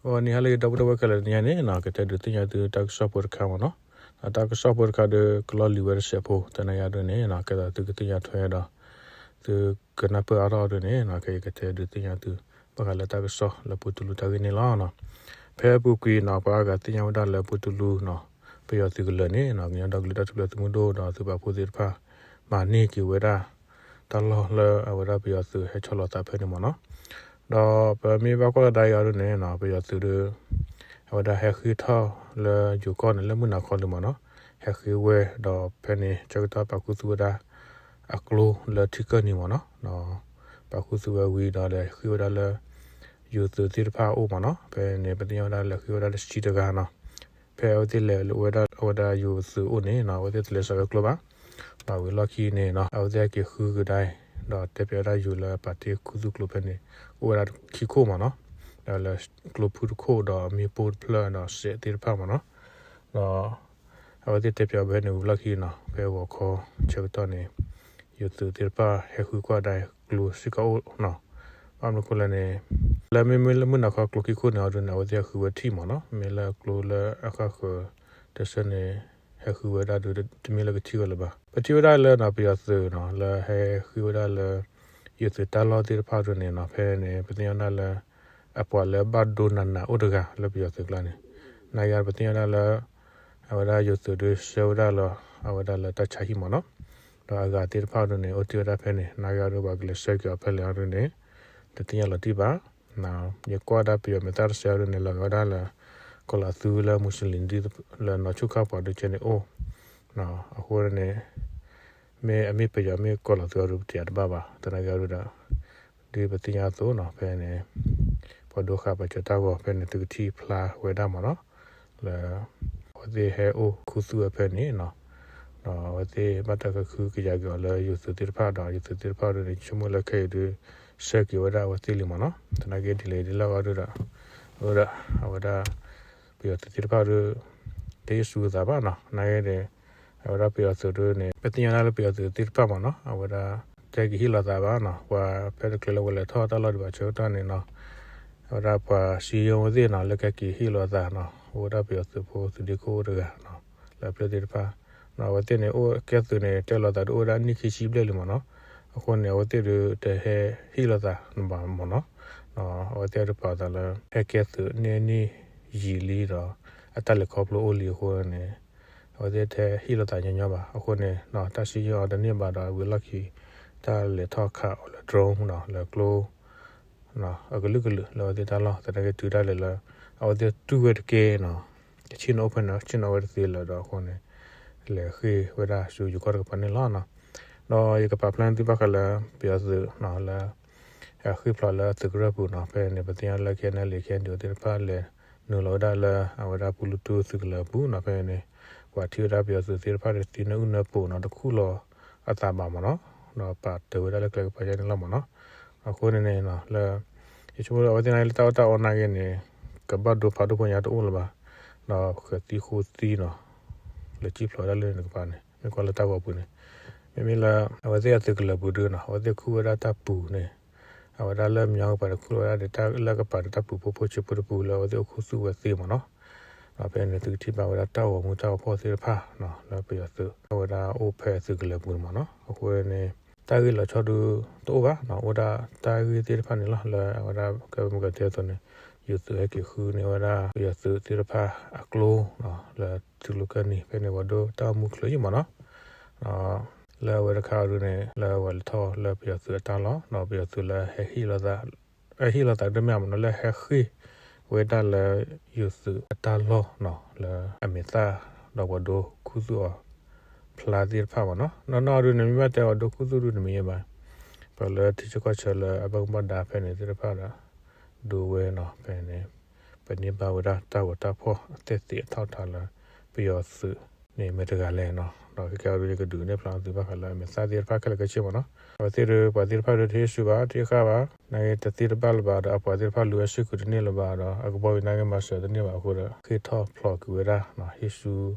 ဂီၤနံၤဟါလၢအဂ့ၤ ဒီပုၢ်ဝဲၢ်ခဲလၢာ် တနံၤအံၤန့ၣ် ကတဲဒုးသ့ၣ်ညါသုတၢ်ကစီၣ်ဖိတခါမ့ၢ်နီၤ. တၢ်ကစီၣ်ဖိတခါဒီး ကလီၢ်လံၤဝဲတစဲးဖိ သနာ်က့ဒ်န့ၣ် ကဲသိးသုကသ့ၣ်ညါထွဲဒီး သုကနၢ်ပၢၢ်အါထီၣ်ဒ်န့ၣ် ကယကတဲဒုးသ့ၣ်ညါသု ဘၣ်ဃးလၢတၢ်ကစီၣ်လၢပူတူလူတၢ်ဂ့ၢ်န့ၣ်လီၤ. ဖဲအပူၤကွံာ်နီၤ ပှၤအါဂၤသ့ၣ်ညါဝဲဒၣ်လၢပူတူလူနီၤ ပယီၤသုးကလၢၤန့ၣ်နီၤ ကညီဒီကလုာ်တၢ်ထူၣ်ဖျဲးသုးမုၢ်ဒိၣ်ဒီးသုးပာ်ဖှိၣ်သ့ၣ်တဖၣ် မၤန့ၢ်က့ၤဝဲဒၣ် တၢ်လီၢ်လၢအဝဲဒၣ်ပယီၤသုးဟဲဆီလီၤသးဖဲန့ၣ်မ့ၢ်နီၤ. ဒီးပမ့ၢ်ဘၣ်ကွၢ်လီၤဒၣ်အံၤအီၤဒ်န့ၣ်နီၤ ပယီၤသုးဒီး အဝဲဒၣ်ဟဲဃ့ၢ်ထီၣ်လၢယိၤကီၢ်န့ၣ် လၢမုၢ်နၤခီလံမ့ၢ်နီၤ. ဟဲဃ့ၢ်ဝဲဒီးဖဲန့ၣ် ဆၢကတီၢ်ပာ်ခူသူၣ်ဝဲဒၣ် အကျိလၢထံကၢၢ်နံၤမ့ၢ်နီၤ. ပာ်ခူသူၣ်ဝဲဝံၤဒီးလဲၤဃ့ၢ်ဝဲဒၣ်လၢ ယိၤသုးသ့ၣ်တဖၣ်အအိၣ်မ့ၢ်နီၤ. ဖဲန့ၣ် ပသ့ၣ်ညါဝဲဒၣ်လဲၤဃ့ၢ်ဝဲဒၣ်တဆံတဂၤနီၤ. ဖဲအဝဲသ့ၣ်လဲၤဝဲဒၣ်အဝဲဒၣ်ယိၤသုးအိၣ်န့ၣ်နီၤ အဝဲသ့ၣ်တလဲၤစးဝဲကျိဘၣ်. ဒီးဝံၤလီၢ်ခံန့ၣ်နီၤ အဝဲသ့ၣ်ဟဲက့ၤဃုကဒါအံၤ ဒီးတဲပၠးဝဲဒၣ်ယိၤလၢပာ်တ့ၢ်ခူသူၣ်ကျိဖဲန့ၣ် အိၣ်ဝဲဒၣ်ခံခိၣ်မ့ၢ်နီၤ. ဒီးလၢကျိဖုတခိၣ်ဒီးမ့ၣ်ပိၢ်တဖျၢၣ်ဒီးစဲးသ့ၣ်တဖၣ်မ့ၢ်နီၤ. ဒီး အဝဲသ့ၣ်တဲပၠးဖဲန့ၣ်ဝံၤလီၢ်ခံနီၤ ဖဲဂီၤခီဆၢကတီၢ်န့ၣ် ယိၤသုးသ့ၣ်တဖၣ်ဟဲဃုကွၢ်ဒၣ်ကျိစ့ၢ်ကီးအိၣ်နီၤ. ဘၣ်မနုၤအဃိလဲၣ်န့ၣ် လၢမ့မ့ၢ်လၢမုၢ်နၤခီကျိခံခိၣ်န့ၣ်အီၤဒ်န့ၣ် အဝဲသ့ၣ်ဟဲဃုဝဲထံၣ်မ့ၢ်နီၤ. မ့ၢ်လၢကျိလၢအဃၣ်ဃၢၤတဆၢန့ၣ် ဟဲဃုဝဲဒၣ်ဒီးတမ့ၢ်လၢကထံၣ်ဝဲလၢၤဘၣ်. ပထံၣ်ဝဲဒၣ်လၢနီၤ ပယီၤသုးနီၤ လၢဟဲဃ့ၢ်ဝဲဒၣ်လၢ ယိၤသုးတၢ်လီၢ်သ့ၣ်တဖၣ်ဒ်န့ၣ်နီၤ ဖဲန့ၣ် ပသ့ၣ်ညါဒၣ်လၢ အပှၤလၢဘၣ်ဒိနးနးအိၣ်တဂၤလၢပယီၤသုးကျါန့ၣ် နာ်က့ဒီးပသ့ၣ်ညါဒၣ်လၢ အဝဲဒၣ်ယိၤသုးဒုးဆှၢဝဲဒၣ်လီၤ အဝဲဒၣ်လၢတၢ်ဆါဟံၣ်မ့ၢ်နီၤ. ဒီးအဂၤသ့ၣ်တဖၣ်ဒ်န့ၣ် အိၣ်တ့ၢ်ဝဲဒၣ်ဖဲန့ၣ် နာ်က့ဒီးပှၤကလဲၤဆှၢက့ၤအီၤဖဲလဲၣ်အီၤဒ်န့ၣ် တသ့ၣ်ညါလီၤတံၢ်ဘၣ်. ယကွၢ်ဒၣ်ပယီၤမဲာ်သၣ်တစဲးအီၤဒ်န့ၣ် လီၤဂာ်ဝဲဒၣ်လၢ ကီၤလၤသူလၢမူစလ့ၣ်ဒ်လၢနီၢ်ဆူၣ်ခၣ်ပှၤဒုးကဲန့ၣ်အိၣ် အဃိန့ၣ် မ့ၢ်အမ့ၢ်ပယီၤမ့ၢ်ကီၤလၤသူအီၤဒုး ပတယၤတဘၣ်ဘၣ် သနာ်က့အီၤဒုးဒီး ဒ်ပသ့ၣ်ညါအသိးနီၤ ဖဲန့ၣ် ပှၤဒိဃာ်ပာ်စၢၤတၢ်ဂီၤဖဲန့ၣ် သုကထံၣ်ဖျါဝဲဒၣ်မ့ၢ်နီၤ လၢ အဝဲသ့ၣ်ဟဲအိၣ်ခူသူၣ်ဝဲဖဲန့ၣ်နီၤ ဒီးအဝဲသ့ၣ်ဘၣ်တၢ်ကဟုကယာ်က့ၤအီၤလၢယိၤသုးသ့ၣ်တဖၣ်ဒီး ယိၤသုးသ့ၣ်တဖၣ်ဒ်န့ၣ် ဆိကမိၣ်လၢခဲအံၤဒုး ဆှၢက့ၤဝဲဒၣ်အဝဲသ့ၣ်လံမ့ၢ်နီၤ သနာ်က့ဒ်လဲၣ်ဒ်လဲၣ်အီၤဒုးဒီး အဝဲဒၣ် အဝဲဒၣ် ပယီၤသုးသ့ၣ်တဖၣ်ဒုး တဟ့ၣ်ဆူၣ်အသးဘၣ်နီၤ သနာ်က့ဒီး အဝဲဒၣ်ပယီၤသုးဒုးန့ၣ် ပသ့ၣ်ညါဒၣ်လၢပယီၤသုးသ့ၣ်တဖၣ်မ့ၢ်နီၤ အဝဲဒၣ် တဟဲက့ၤဟ့ၣ်လီၤသးဘၣ်နီၤ ပှၤဖဲတချုးလၢဝဲလဲၤထီၣ်တၢ်လီၢ်ဒံးဘၣ်ဆၢကတီၢ်န့ၣ်နီၤ အဝဲဒၣ်ပှၤစံယိဝဲသ့ၣ်နီၤ လၢကဟဲက့ၤဟ့ၣ်လီၤသးနီၤ အိၣ်ဝဲဒၣ်ပယီၤသုးဖိသုးဒ့ခိၣ်အိၣ်တဂၤနီၤ လၢအပျဲၢ်သ့ၣ်တဖၣ် အဝဲသ့ၣ်န့ၣ် အိၣ်ကဲသုးန့ၣ် တဲလီၤသးဒုးအိၣ်ဝဲဒၣ်နံၣ်ခံဆံဘျဲၣ်လံမ့ၢ်နီၤ အဃိန့ၣ် အဝဲသ့ၣ်ဒုးတဟဲဟ့ၣ်လီၤသးဘၣ်မ့ၢ်နီၤ အဝဲသ့ၣ်ဒုးပာ်သးလၢ ဟဲကဲသုးန့ၢ်နံၣ်ယံာ်လံဒီး အတၢ်လဲၤခီဖျိအိၣ်လံအဃိန့ၣ် အဝဲသ့ၣ်တဟဲဟ့ၣ်လီၤသးညီညီဘၣ် အဃိန့ၣ် တၢ်စံယိအီၤတန့ၢ်ဘၣ်ဒီးဝံၤလီၢ်ခံ တၢ်လဲၤထီၣ်ခးအီၤလၢ drone နီၤ လၢကျိ အကလုာ်ကလုာ်လၢအဝဲသ့ၣ်တၢ်လီၢ် သနာ်က့တုၤဒၣ်လဲာ်လၢ အဝဲသ့ၣ်တူၢ်ဝဲတကဲနီၤ ဆ့ၣ်နီၤအိၣ်ဖဲန့ၣ် ဆ့ၣ်နီၤဝဲတသ့လၢၤဒီးအဃိန့ၣ် လဲၤဃ့ၢ်ဝဲဒၣ်ဆူယိၤကီၢ်တကပၤန့ၣ်လီၤနီၤ ဒီးယကပာ်ဖျါန့ၢ်သုဘၣ်ဃးလၢ ပယီၤသုးနီၤ လၢ အဃ့ၢ်ဖျိးလၢသုးကရၢၢ်ပူၤနီၤ ဖဲန့ၣ် ပသ့ၣ်ညါလၢ ခဲအံၤန့ၣ် လံာ်ခဲအံၤန့ၣ် သ့ၣ်တဖၣ်လဲၤနုာ်လီၤဝဲဒၣ်လၢ အဝဲဒၣ်ပူလူတူသုးကလၢၤပူၤနီၤ ဖဲန့ၣ် ပှၤထံၣ်ဝဲဒၣ်ပယီၤသုးသ့ၣ်တဖၣ်ဒီးသံနၢအုၣ်နၢပူၤနီၤ တခူၣ်လီၤအသးဘၣ်မ့ၢ်နီၤ ဒီးပာ်တ့ၢ်ဝဲဒၣ်လၢကျဲကပၤယဲန့ၣ်လီၤမ့ၢ်နီၤ အဃိန့ၣ်န့ၣ် လၢ ယဆိကမိၣ်လၢအဝဲသ့ၣ်န့ၣ်လၢတၢ်အီၣ်တၢ်အီနာ်က့န့ၣ် ကဘၣ်ဒိဖးဒိၣ်ဖိညါတအိၣ်လၢၤဘၣ် ဒီးဃဲၤသံဃိသံနီၤ လဲၤစံၣ်ဖျိးဝဲဒၣ်လၢန့ၣ်တကပၤန့ၣ် မ့ၢ်ကွၢ်လၢတၢ်ဂီၤပူၤန့ၣ် မ့မ့ၢ်လၢ အဝဲသ့ၣ်အသုးကလၢၤပူၤဒုနီၤ အဝဲသ့ၣ်ခူၣ်ဝဲဒၣ်တၢ်ပူၤန့ၣ် အဝဲဒၣ်လၢမညီကပၤန့ၣ် ခူၣ်ဝဲဒၣ်ဒီးတၢ်လၢကပၤန့ၣ် တၢ်ပူၤဖိဖိဆံးဖိတပူၤလၢအဝဲသ့ၣ်အိၣ်ခူသူၣ်ဝဲသ့မ့ၢ်နီၤ ဒီးဖဲန့ၣ် သုကထံၣ်ဘၣ်ဝဲဒၣ်တၢ်ဂီၤမူတၢ်ဂီၤဖီၣ်သ့ၣ်တဖၣ် လၢပယီၤသုး အဝဲဒၣ်အိၣ်ဖဲသုးကလၢၤပူၤန့ၣ်မ့ၢ်နီၤ အဃိန့ၣ် တၢ်ဂ့ၢ်လီၤဆီဒုတအိၣ်ဘၣ်နီၤ အိၣ်ဒၣ်တၢ်ဂ့ၢ်သ့ၣ်တဖၣ်န့ၣ်လီၤ လၢအဝဲဒၣ်ကဲမုၢ်ကတဲအသိးန့ၣ် ယိၤသုးဟဲက့ၤဃုန့ၢ်ဝဲဒၣ်ပယီၤသုးသ့ၣ်တဖၣ်အကျိ လၢထံကျိကၢၢ်နံၤ ဖဲန့ၣ်ပှၤဒိတၢ်အိၣ်မူချုးယံာ်မ့ၢ်နီၤ လၢအဝဲတခါအံၤဒုန့ၣ် လၢအဝဲလဲၤထီၣ်လၢပယီၤသုးအတၢ်လီၢ် ဒီးပယီၤသုးလၢဟဲဟ့ၣ်လီၤသး ဟ့ၣ်လီၤသးတမ့ၢ်မ့ၢ်နီၤ လၢဟဲဃ့ၢ်ဝဲဒၣ်လၢယိၤသုးအတၢ်လီၢ်နီၤ လၢအမဲာ်သၣ်ဒီးပှၤဒိခူသူၣ်အီၤဖျါသ့ၣ်တဖၣ်မ့ၢ်နီၤ နီၢ်နီၢ်ဒုန့ၣ် မ့ၢ်ဘၣ်တဲအီၤဒိခူသူၣ်ဒုန့ၣ်မ့ၢ်ယဲဘၣ် ပှၤလၢထံဆၢကီၢ်ဆၢလၢအဘၣ်မူဘၣ်ဒါဖဲန့ၣ်သ့ၣ်တဖၣ်ဒီး ဒိဝဲနီၤ ဖဲန့ၣ် ပန့ၢ်ဘၣ်ဝဲဒၣ်တၢ်ဂီၤတၢ်ဖီၣ်အသဲၣ်သ့ၣ်အထီၣ်ထါလၢ ပယီၤသုးန့ၣ်မ့ၢ်တဂၤလဲၣ်နီၤ ဒီးခဲကဲအံၤဒုန့ၣ် ကဒုးနဲၣ်ဖျါသုဘၣ်ဃးလၢအမဲာ်သၣ်သ့ၣ်တဖၣ်ခဲလၢာ်ခဲဆ့မ့ၢ်နီၤ အဝဲသ့ၣ်ဒု ပှၤသ့ၣ်တဖၣ်ဒုတဟ့ၣ်ဆူၣ်ဘၣ် တဟ့ၣ်ဃာ်ဘၣ် နာ်က့တသ့တဘၣ်လၢၤဘၣ်ဒီး အပှၤသ့ၣ်တဖၣ်လူၤဝဲစ့ၢ်ကီးတန့ၢ်လၢၤဘၣ်ဒီး အကဘီယူၤနာ်က့မၤစၢၤတန့ၢ်ဘၣ်အဃိဒီး ဃ့ၢ်ထီၣ်ဖျိးကွံာ်ဝဲဒၣ် ဟ့ၣ်ဆူၣ်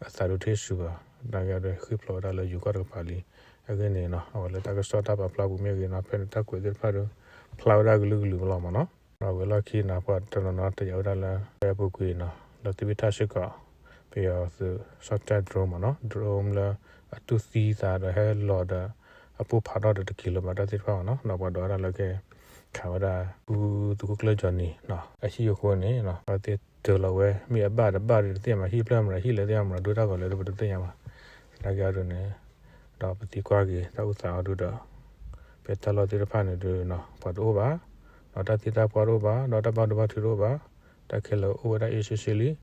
အသးဒုတဟ့ၣ်ဆူၣ်ဘၣ် နာ်က့ဒီးဃ့ၢ်ဖျိးဝဲဒၣ်လၢယိၤကီၢ်တကပၤလံ အဂ့ၢ်န့ၣ်နီၤ အဝဲလၢတၢ်ကစီၣ်တၢ်ပာ်ဖျါပူၤမ့ၢ်ဂ့ၤနီၤ ဖဲန့ၣ်တၢ်ကွဲးသ့ၣ်တဖၣ်ဒု ဖျါဝဲဒၣ်ကလုာ်ကလုာ်လီၤမ့ၢ်နီၤ ဒီးဝံၤလီၢ်ခံနီၤ ပှၤတနီၤနီၤတယာ်ဝဲဒၣ်လၢ ဖဲအပူၤကွံာ်နီၤ လၢသဘံၣ်ထၣ်စ့ၢ်ကီး ပယီၤသုး software drone မ့ၢ်နီၤ drone လၢအတူၢ်သံသးဒီးဟဲလီၤဒီး အပိၢ်ဖးထီၣ်ဒီးတကံလိမး တၢ်သ့ၣ်တဖၣ်မ့ၢ်နီၤ ဒီးပှၤဒိးဝဲဒၣ်လၢကဲ ခးဝဲဒၣ် ဃုသုးခိၣ်ကျၢၢ် Johnny နီၤ အဟံၣ်အဃိန့ၣ် အဝဲသ့ၣ်တ့ၢ်လီၤဝဲ မ့ၢ်အဘၣ်တဘၣ်ဒီးတသ့ၣ်ညါမး ဟံၣ်ဖျၢၣ်မးဒီးဟံၣ်လၢသ့ၣ်ညါမးဒီး ဒိၣ်တၢ်ဂီၤလၢပ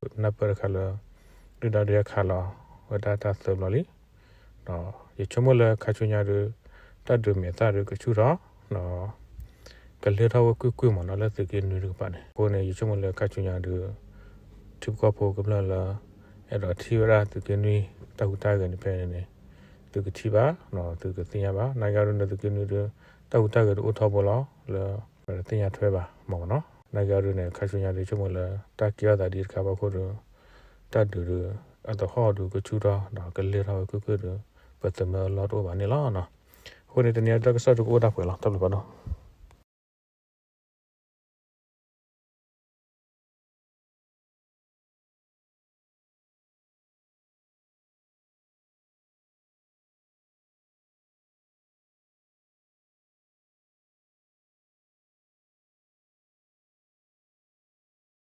တသ့ၣ်ညါဘၣ် နာ်က့အဒိန့ၣ် ဒီးပသံကွၢ်က့ၤတၢ်အိၣ်သးအီၤဒုဒီး ဖဲတၢ်လီၢ်သ့ၣ်တဖၣ်န့ၣ်ဒုနီၤ ပှၤတအိၣ်ဘၣ် ဒီးတၢ်သံတၢ်ပှၢ်တအိၣ်ဘၣ် ဒီးတၢ်ဘၣ်ဒိဘၣ်ထံးတအိၣ်ဘၣ် တၢ်ခဲလၢာ်အိၣ်ဝဲဒၣ်အ့ၣ်ဆ့ဆ့လံ နၢ်ပၢၢ်တခါလၢ ဒုၣ်ဒါဒုးဟဲခးလီၤဝဲဒၣ်တၢ်သၢဘျီလံ ဒီးယဆိကမိၣ်လၢခါဆူညါဒု တၢ်ဒုးမဲာ်သၣ်ဒုကဆူၣ်ထီၣ် ဒီး ကလဲၤထီၣ်ဝဲကွ့ၢ်ကွ့ၢ်မ့ၢ်နီၤ လၢသုးက့နွံတ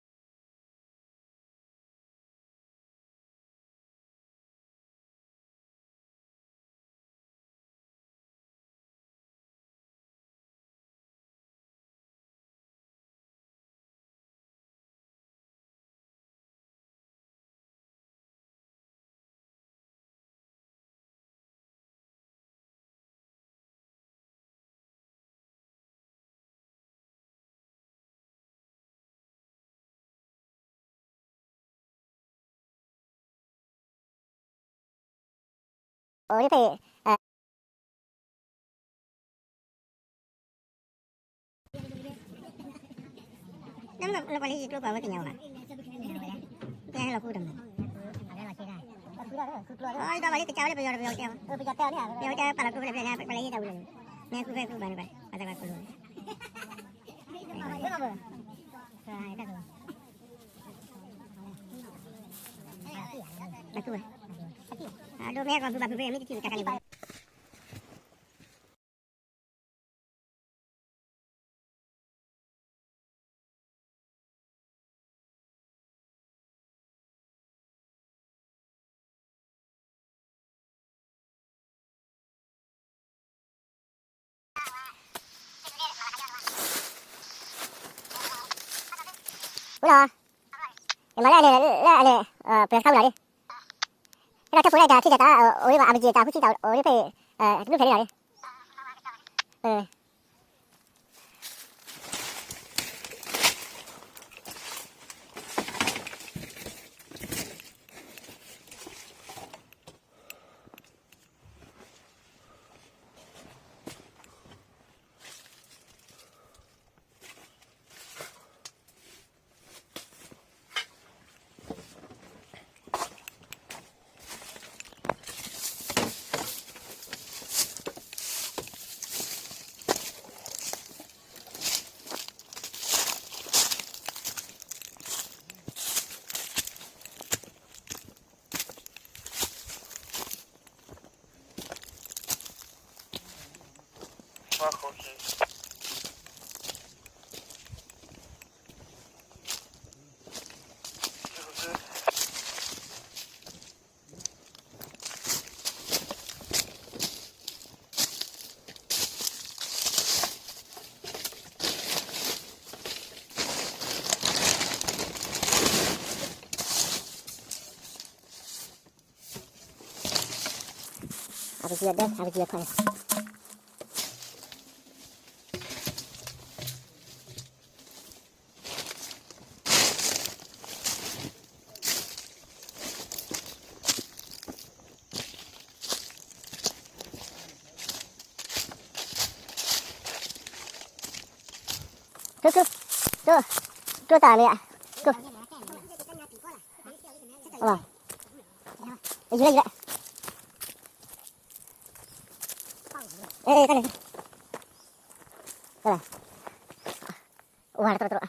ကပၤန့ၣ် အဃိန့ၣ် ယဆိကမိၣ်လၢခါဆူညါဒု ထံဖိကီၢ်ဖိကမျၢၢ်လၢ အဲၣ်ဒိးထံၣ်ဝဲဒၣ်သုးက့နွံ တၢ်ဟူးတၢ်ဂဲၤန့ၣ်ဖဲန့ၣ်န့ၣ် သုကထံၣ်ဘၣ် သုကသ့ၣ်ညါဘၣ် နာ်က့အဒိန့ၣ် သုးက့နွံဒု တၢ်ဟူးတၢ်ဂဲၤဒုအိၣ်ထီဘိလီၤ လၢပတသ့ၣ်ညါထွဲဘၣ်မ့ၢ်နီၤ နာ်က့အဒိန့ၣ် ခါဆူညါဒု ဆိကမိၣ်လၢ တၢ်ကဲထီၣ်သးဒ်တခါဘၣ်အဃိဒီး တၢ်ဒုးဒု အသဟီၣ်ဒုကဆူၣ်ထီၣ် ဒီးကလဲၤထီၣ်ဝဲကွ့ၢ်ကွ့ၢ်ဒီး ပသမၢလီၢ်တအိၣ်ဘၣ်န့ၣ်လီၤ. အဃိန့ၣ် တနံၤအံၤတၢ်ကစီၣ်ဒုကအိၣ်ဒၣ်ပှဲၤလီၤ တၢ်ဘျုးဖးဒိၣ်. အိၣ်ဒ်ဖဲ လၢပှၤလၢယကျိပှၤဝဲကညးဘၣ်, ပဟဲလီၤကူတမံၤ, အဒီးပှၤလၢကစၢ်ဝဲလၢပယီၤတပယီၤတဲ, ပယီၤတဲပာ်လီၤကူဖဲလဲၣ်ဖဲလဲၣ်, ပှၤလၢယတၢ်အူလၢ်, မ့ၢ်ကူဖဲကူဘၣ်န့ၣ်ဘၣ်, အသးကပလိာ်, ဘၣ်ကူဝဲ, အဒိမ့ၢ်ဟဲကီၢ်ဖုဘၣ်ဖုဖဲမ့ၢ်တထံၣ်တၢ်ခါန့ၣ်ဘၣ်. ဝဲလီၤ, ယမၤလၢအလဲၤလၢအလဲၤ, ပှဲၤခါဝဲလီၤလံ, ဟဲလီၤထၢၣ်ဖိလၢတၢ်ထံၣ်တၢ်တၢ်အိၣ်လံဘၣ် အပယံာ်တၢ်ဖုဆံတၢ်အိၣ်လံဖဲ, တဘျုးဖဲန့ၣ်လီၤလံ. Close, close. Close, close tả mẹ. Close. Ờ. Ê, dừng lại, dừng lại. Ê, ê, tắt đèn. Tắt đèn. အိၣ်ဟးလၢတရူးတရူး,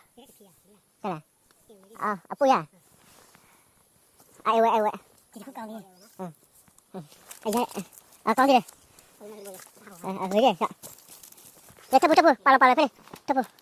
အပူၤယၤ, အအဲၣ်ဝဲအဲၣ်ဝဲ, အကီၢ်ဒံး, အဂ့ၤဒံး, လဲၤထၢပူၤထၢပူၤ ပာ်လီၤပာ်လီၤဖဲန့ၣ်, ထၢပူၤ.